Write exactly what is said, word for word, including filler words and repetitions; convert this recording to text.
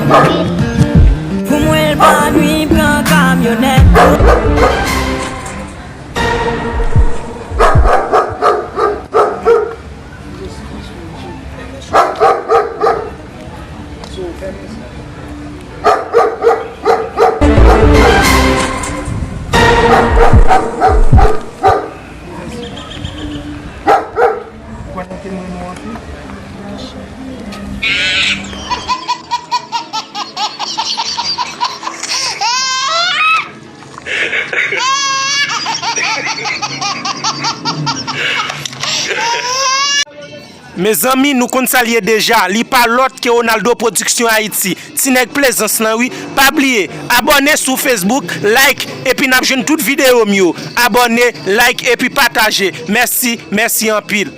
Pou mwen l pa nwi pran kamyonèt. Mezanmi, nou konn sa l ye deja. Li pa lòt ke Ronaldo Production Haïti. Ti nèg Plezans lan wi. Pa bliye, abòne sou Facebook, like, epi n ap jwenn tout videyo m yo. Abòne, like, epi pataje. Mèsi, mèsi anpil.